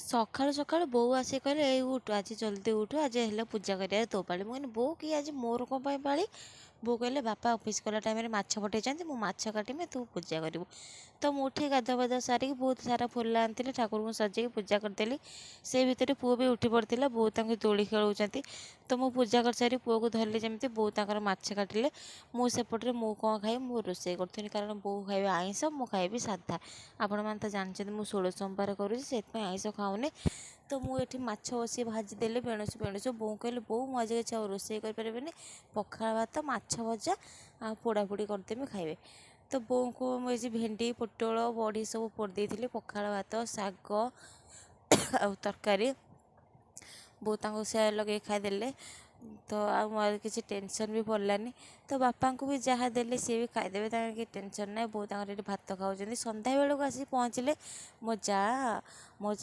ସକାଳୁ ସକାଳୁ ବୋଉ ଆସି କହିଲେ, ଏଇ ଉଠୁ, ଆଜି ଜଲ୍ଦି ଉଠୁ, ଆଜି ହେଲା ପୂଜା କରିବା ତୋ ପାଳି। ମୁଁ କହିଲି, ବୋଉ କି ଆଜି ମୋର କ'ଣ ପାଇଁ ପାଳି? ବୋଉ କହିଲେ, ବାପା ଅଫିସ୍ ଗଲା ଟାଇମ୍ରେ ମାଛ ପଠେଇଛନ୍ତି, ମୁଁ ମାଛ କାଟିବି, ତୁ ପୂଜା କରିବୁ। ତ ମୁଁ ଉଠି ଗାଧୁଆ ପାଧୁଆ ସାରିକି ବହୁତ ସାରା ଫୁଲ ଆଣିଥିଲି, ଠାକୁରଙ୍କୁ ସଜେଇକି ପୂଜା କରିଦେଲି। ସେ ଭିତରେ ପୁଅ ବି ଉଠି ପଡ଼ିଥିଲା, ବୋଉ ତାଙ୍କୁ ଦୋଳି ଖେଳାଉଛନ୍ତି। ତ ମୁଁ ପୂଜା କରିସାରି ପୁଅକୁ ଧରିଲି ଯେମିତି, ବୋଉ ତାଙ୍କର ମାଛ କାଟିଲେ। ମୁଁ ସେପଟରେ ମୁଁ କ'ଣ ଖାଇବି, ମୁଁ ରୋଷେଇ କରୁଥିଲି, କାରଣ ବୋଉ ଖାଇବେ ଆଇଁଷ, ମୁଁ ଖାଇବି ସାଧା। ଆପଣମାନେ ତ ଜାଣିଛନ୍ତି ମୁଁ 16 ସୋମବାର କରୁଛି, ସେଥିପାଇଁ ଆଇଁଷ ଖାଉନି। ତ ମୁଁ ଏଠି ମାଛ ବସି ଭାଜିଦେଲି ବେଣୁସୁ ବେଣୁସୁ। ବୋଉ କହିଲେ, ବୋଉ ମୁଁ ଆଜି କିଛି ଆଉ ରୋଷେଇ କରିପାରିବିନି, ପଖାଳ ଭାତ, ମାଛ ଭଜା ଆଉ ପୋଡ଼ାପୋଡ଼ି କରିଦେବି, ଖାଇବେ। ତ ବୋଉଙ୍କୁ ମୁଁ ଏଇ ଭେଣ୍ଡି, ପୋଟଳ, ବଢ଼ି ସବୁ ପୋଡ଼ି ଦେଇଥିଲି, ପଖାଳ ଭାତ, ଶାଗ ଆଉ ତରକାରୀ। ବୋଉ ତାଙ୍କୁ ସେୟା ଲଗେଇ ଖାଇଦେଲେ, ତ ଆଉ ମୋର କିଛି ଟେନସନ୍ ବି ପଡ଼ିଲାନି। ତ ବାପାଙ୍କୁ ବି ଯାହା ଦେଲେ ସିଏ ବି ଖାଇଦେବେ, ତାଙ୍କର କିଛି ଟେନସନ୍ ନାହିଁ। ବୋଉ ତାଙ୍କର ଏଠି ଭାତ ଖାଉଛନ୍ତି। ସନ୍ଧ୍ୟାବେଳକୁ ଆସି ପହଞ୍ଚିଲେ ମୋ ଯାଆ, ମୋ ଯାଆ।